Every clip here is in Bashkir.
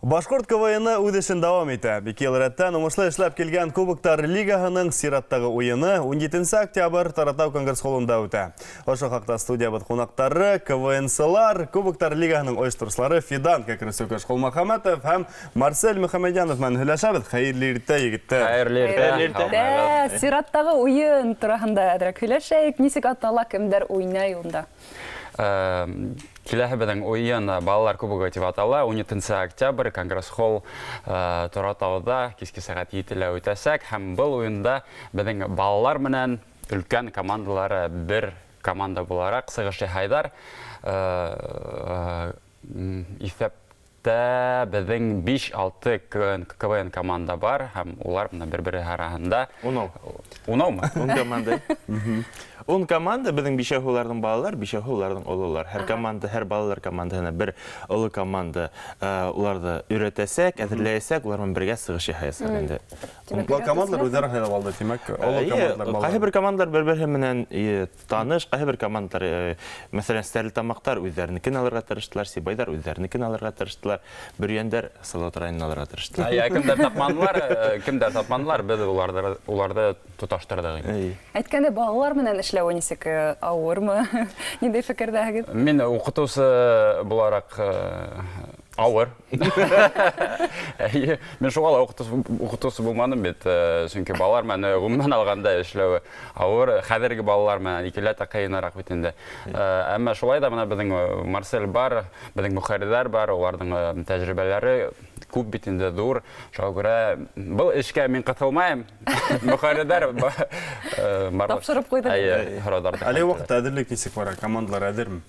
Башҡорт КВНы үҙ эшен дауам итә. 2 йыл рәттән уңышлы эшләп килгән Кубоктар лигаһының сираттағы уйыны 17 октябрь Торатау конгресс-холлында үтә. Ошо хаҡта студиябыҙ ҡунаҡтары, КВНсылар, Кубоктар лигаһының ойоштороусылары Фидан Кәкресөкөш Ҡолмөхәмәтов һәм Марсель Мөхәмәдйәнов менән һөйләшәбеҙ. Хәйерле иртә, егеттәр! Хәйерле иртә! Хәйерле иртә! Сираттағы уйын тураһында әҙерәк һөйләшәйек. Нисек атала, кемдәр уйнай унда? Киләһе беҙҙең уйын «Балалар кубогы» тип атала. 17 октябрь, конгресс-холл, Торатауҙа киске сәғәт 7-лә үтәсәк. Һәм был уйында беҙҙең балалар менән өлкән командалары бер команда булараҡ сығыш яһайҙар. Иҫәптә беҙҙең 5-6 КВН команда бар, һәм улар бына бер-береһе араһында. 10. 10-мы? 10 команда. 10 команда, беҙҙең бишәүһе уларҙың балалар, бишәүһе уларҙың ололар. Һәр команда, һәр балалар командаһына бер оло команда уларҙы өйрәтәсәк, әҙерләйәсәк, улар менән бергә сығыш яһаясаҡ инде. Был командалар үҙҙәре һайлап алды, тимәк, оло командалар балалар. Ҡайһы бер командалар бер-береһе менән таныш, ҡайһы бер командалар, мәҫәлән, Стәрлетамаҡтар үҙҙәренекен алырға тырыштылар, Сибайҙар үҙҙәренекен алырға тырыштылар, Бөрйәндәр Салауат районын алырға тырыштылар. Ә кемдәр тапманылар, беҙ уларҙы тоташтырҙыҡ инде. Әйткәндәй, балалар менән эшләүе нисек, ауырмы? Ниндәй фекерҙәһегеҙ? Мин уҡытыусы булараҡ, ауыр. Эйе, мин шуға ла уҡытыусы булманым бит, сөнки балалар менән ғөмүмән алғанда эшләүе ауыр. Хәҙерге балалар менән икеләтә ҡыйыныраҡ бит инде. Әммә шулай ҙа бына беҙҙең Марсель бар, беҙҙең мөхәррирҙәр бар, уларҙың тәжрибәләре күп бит инде, ҙур. Шуға күрә был эшкә мин ҡыҫылмайым. Мөхәррирҙәр барлыҡ Тапшырып ҡуйҙыҡ. Эйе, һорауҙарҙы. Әлеге ваҡытта әҙерлек нисек бара? Командалар әҙерме?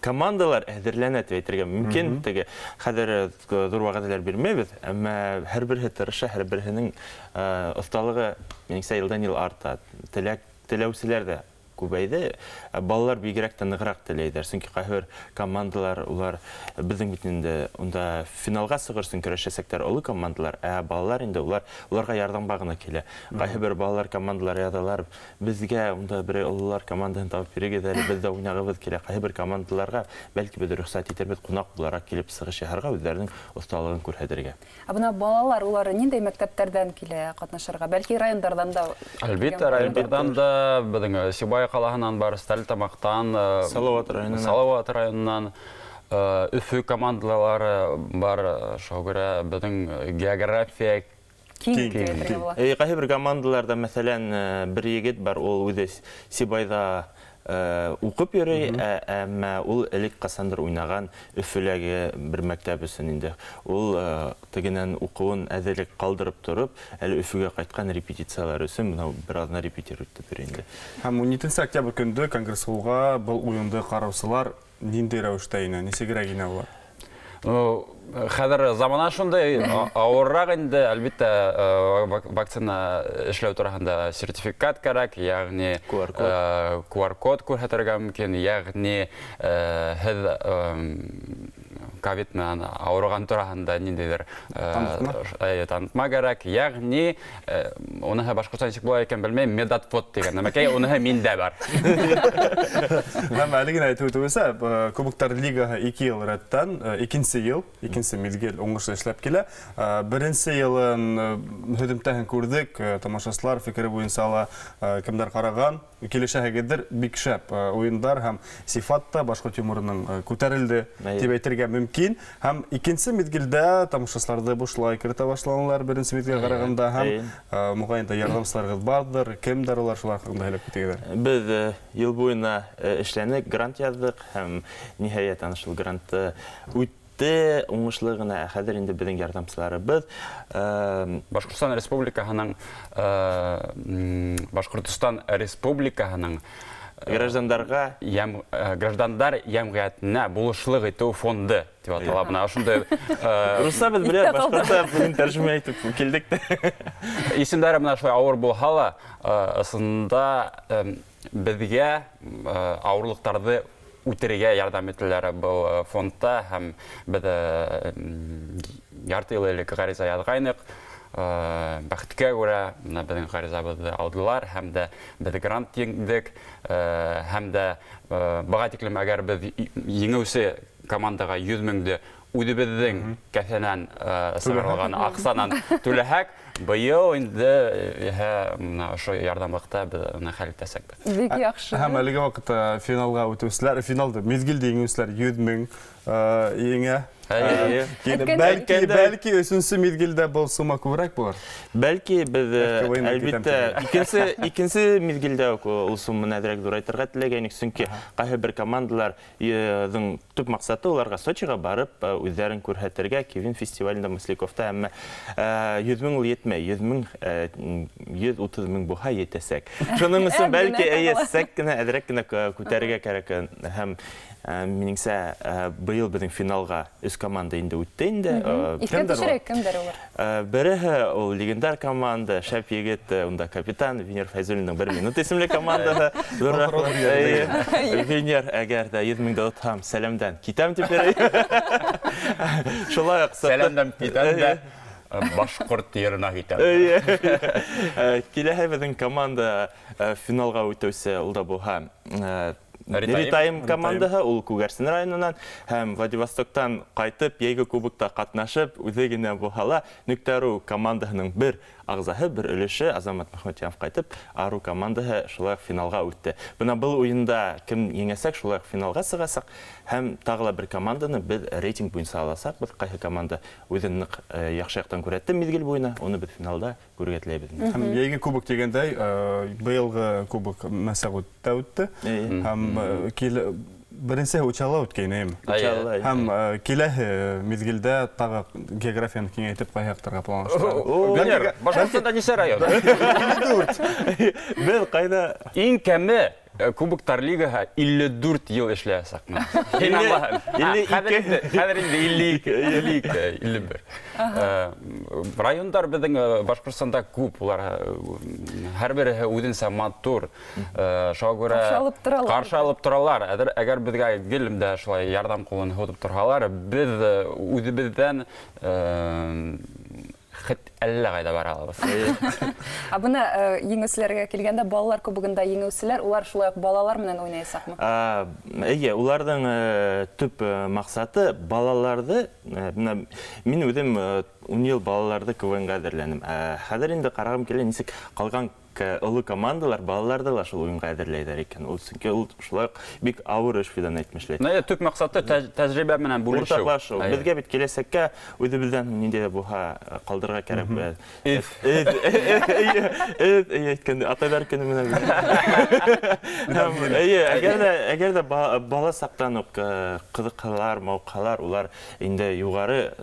Командалар әҙерләнә тип әйтергә мөмкин. Теге хәҙер ҙур вәғәҙәләр бирмәйбеҙ, әммә һәр береһе тырыша, һәр береһенең оҫталығы, минеңсә, йылдан йыл арта. Теләк теләүселәр ҙә күбәйҙе. Балалар бигерәк тә нығыраҡ теләйҙәр, сөнки ҡайһы бер командалар улар беҙҙең бит инде унда финалға сығыр өсөн көрәшәсәктәр оло командалар, ә балалар инде улар уларға ярҙамға ғына килә. Ҡайһы бер балалар командалар яҙалар: «Беҙгә унда берәй ололар командаһын табып бирегеҙ әле, беҙ ҙә уйнағыбыҙ килә». Ҡайһы бер командаларға бәлки беҙ рөхсәт итербеҙ ҡунаҡ булараҡ килеп сығыш яһарға, үҙҙәренең оҫталығын күрһәтергә. Ә бына балалар, улар ниндәй мәктәптәрҙән килә ҡатнашырға? Бәлки, райондарҙан да? Әлбиттә, райондарҙан да, беҙҙең Сибай ҡалаһынан бар, Стәрлетамаҡтан, Салауат районынан. Салауат районынан, Өфө командалары бар, шуға күрә беҙҙең география Киң Киң, тип әйтергә була. Ҡайһы бер командаларҙа, мәҫәлән, бер егет бар, ул үҙе Сибайҙа уҡып йөрөй, әммә ул элек ҡасандыр уйнаған Өфөләге бер мәктәп өсөн инде. Ул тегенән уҡыуын әҙерлек ҡалдырып тороп, әле Өфөгә ҡайтҡан репетициялар өсөн, бына бер аҙна репетировать итеп йөрөй инде. Һәм 17 октябрь көндө конгресс-холлға был уйынды ҡараусылар ниндәй рәүештә инә, нисегерәк инә улар? Ну, хәҙер замана шундай ауырыраҡ инде, әлбиттә, вакцина эшләү тураһында сертификат кәрәк, йәғни QR-код. QR-код күрһәтергә мөмкин, йәғни һеҙ ковид менән ауырыған тураһында ниндәйҙер Танытма. Танытма кәрәк, йәғни уныһы башҡортса нисек була икән, белмәйем, медотвод тигән нәмәкәй, уныһы миндә бар. Һәм әле генә әйтеп үтеүенсә, Кубоктар лигаһы 2 йыл рәттән, икенсе йыл, икенсе миҙгел уңышлы эшләп килә. Беренсе йылын һөҙөмтәһен күрҙек, тамашасылар фекере буйынса ла, кемдәр ҡараған, килешәһегеҙҙер, бик шәп уйындар һәм сифат та башҡорт юморының күтәрелде тип әйтергә мөмкин. Һәм икенсе миҙгелдә тамашасыларҙы бушлай кертә башланылар беренсе миҙгелгә ҡарағанда, һәм моғайын да ярҙамсыларығыҙ барҙыр, кемдәр улар, шулар хаҡында һөйләп китегеҙ. Беҙ йыл буйына эшләнек, грант яҙҙыҡ һәм ниһайәт ана шул грантты үтте уңышлы ғына. Ә хәҙер инде беҙҙең ярҙамсыларыбыҙ Башҡортостан Республикаһының граждандарға граждандар йәмғиәтенә булышлыҡ итеү фонды тип атала. Бына ошондай Русса беҙ беләбеҙ, башҡортса бөгөн тәржемә итеп килдек тә. Исемдәре бына шулай ауыр булһа ла, ысынында беҙгә ауырлыҡтарҙы үтергә ярҙам итәләр был фондта, һәм беҙ ярты йыл элек ғариза яҙғайныҡ. Бәхеткә күрә, бына беҙҙең ғаризабыҙҙы алдылар һәм дә беҙ грант еңдек, һәм дә быға тиклем, әгәр беҙ еңеүсе командаға 100 меңде Үҙебеҙҙең кеҫәнән сығарылған аҡсанан түләһәк, быйыл инде иһә мына ошо ярҙамлыҡта беҙ уны хәл итәсәкбеҙ. Бик яҡшы. Һәм әлеге ваҡытта финалға үтеүселәр, финалды миҙгелде еңеүселәр 100 мең еңә. Бәлки, бәлки өсөнсө миҙгелдә был сумма күберәк булыр. Бәлки беҙ әлбиттә икенсе икенсе миҙгелдә үк ул сумманы әҙерәк ҙурайтырға теләгәйнек, сөнки ҡайһы бер командалар төп маҡсаты уларға Сочиға барып үҙҙәрен күрһәтергә Кевин фестивалендә Масляковта, әммә 100 мең ул етмәй, 100 мең 130 мең булһа етәсәк. Шуның өсөн бәлки әйе сәк кенә әҙерәк кенә күтәрергә кәрәк һәм минеңсә быйыл беҙҙең финалға өс команда инде үтте инде. Иҫкә төшөрәйек, кемдәр улар? Береһе ул легендар команда, шәп егет, унда капитан Венер Фәйзуллиның бер минут исемле командаһы. Венер, әгәр ҙә 100 меңде отһам, сәләмдән китәм тип йөрөй. Шулай уҡ сәләмдән китәм дә башҡорт йырына китәм. Киләһе беҙҙең команда финалға үтеүсе ул да булһа Ритайм командаһы, ул Күгәрсен районынан һәм Владивостоктан ҡайтып, йәйге кубокта ҡатнашып, үҙе генә булһа ла, Нөктә.ру командаһының бер ағзаһы, бер өлөшө Азамат Мөхәммәтйәнов ҡайтып, Ару командаһы шулай уҡ финалға үтте. Бына был уйында кем еңәсәк, шулай уҡ финалға сығасаҡ һәм тағы ла бер команданы беҙ рейтинг буйынса аласаҡбыҙ. Ҡайһы команда үҙен ныҡ яҡшы яҡтан күрһәтте миҙгел буйына, уны беҙ финалда күрергә теләйбеҙ. Һәм йәйге кубок тигәндәй, быйылғы кубок Мәсәғүттә үтте. Һәм беренсе Учалла үткәйне. Һәм киләһе миҙгелдә тағы географияны киңәйтеп ҡайһы яҡтарға планлаштыра. Башҡортостанда нисә район? 54. Беҙ ҡайҙа? Иң кәме Кубоктар лигаһы 54 йыл эшләйәсәк. 52. Хәҙер инде 52, 52, 51. Райондар беҙҙең Башҡортостанда күп, улар һәр береһе үҙенсә матур. Шуға күрә Қаршы алып торалар. Әгәр беҙгә гел дә шулай ярҙам ҡулын һуҙып торһалар, беҙ үҙебеҙҙән хет әллә ҡайҙа бара алабыҙ. Ә бына еңеүселәргә килгәндә, балалар кубогында еңеүселәр, улар шулай уҡ балалар менән уйнаясаҡмы? Эйе, уларҙың төп маҡсаты балаларҙы, бына мин үҙем 10 йыл балаларҙы КВН-ға әҙерләнем. Хәҙер инде ҡарағым килә, нисек ҡалған оло командалар балаларҙы ла шул уйынға әҙерләйҙәр икән. Ул сөнки ул шулай уҡ бик ауыр эш, Фидан әйтмешләй. Төп маҡсаты тәжрибә менән бүлешеү. Уртаҡлашыу. Беҙгә бит киләсәккә үҙебеҙҙән ниндәй ҙә булһа ҡалдырырға кәрәк. Эҙ. Эҙ, эҙ, әйткәндә, атайҙар көнө менән. Эйе, әгәр ҙә бала саҡтан уҡ ҡыҙыҡһалар, мауыҡһалар, улар инде юғары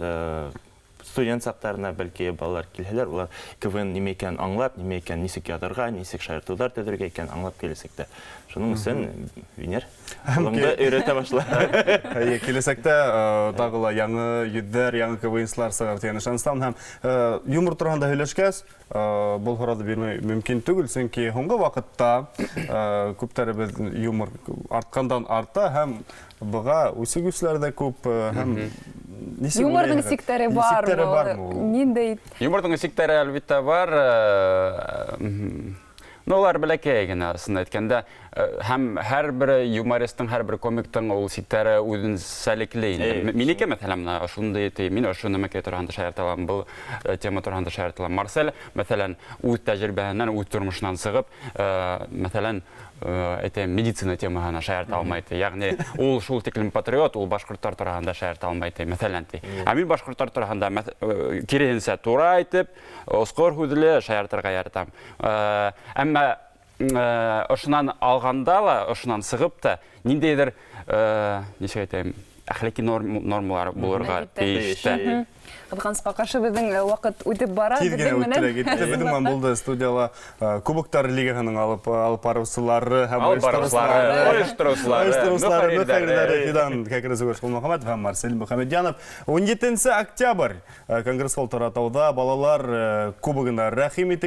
студент саҡтарына бәлки балалар килһәләр, улар КВН нимә икәнен аңлап, нимә икәнен нисек яҙырға, нисек шаяртыуҙар төҙөргә икәнен аңлап киләсәктә. Шуның өсөн Венер улыңды өйрәтә башла. Эйе, киләсәктә тағы ла яңы йөҙҙәр, яңы КВНсылар сығар тигән ышаныстамын. Һәм юмор тураһында һөйләшкәс, был һорауҙы бирмәй мөмкин түгел, сөнки һуңғы ваҡытта күптәребеҙ юмор артҡандан арта һәм быға үсегеүселәр ҙә күп, һәм юморҙың сиктәре бармы? Ниндәй? Юморҙың сиктәре әлбиттә бар. Ну, улар бәләкәй генә, ысын әйткәндә, һәм һәр бер юмористың, һәр бер комиктың ул сиктәре үҙенсәлекле инде. Минеке, мәҫәлән, менә шундай ти, мин ошо нәмәкәй тураһында шаярта алам, был тема тураһында шаярта алам. Марсель, мәҫәлән, үҙ тәжрибәһенән, үҙ тормошонан сығып, мәҫәлән, әйтәйем, медицина темаһына шаярта алмай ти. Ягъни ул шул тиклем патриот, ул башҡорттар тураһында шаярта алмай ти, мәҫәлән ти. Ә мин башҡорттар тураһында киреһенсә тура әйтеп, осҡор һүҙле шаяртырға яратам. Әммә ошонан алғанда ла, ошонан сығып та, ниндәйҙер, нисек әйтәйем, әхлаки нормалар булырға тейеш тә. Ҡыҙғанысҡа ҡаршы беҙҙең ваҡыт үтеп бара. Тиҙ генә үтте лә китте. Беҙҙең менән булды студияла Кубоктар лигаһының алып барыусылары һәм ойоштороусылары, мөхәррирләре Фидан Кәкрезүгеш Ҡулмөхәмәтов һәм Марсель Мөхәммәтйәнов. 17 октябрь Конгресс-холл Торатауҙа балалар кубогына рәхим итегеҙ.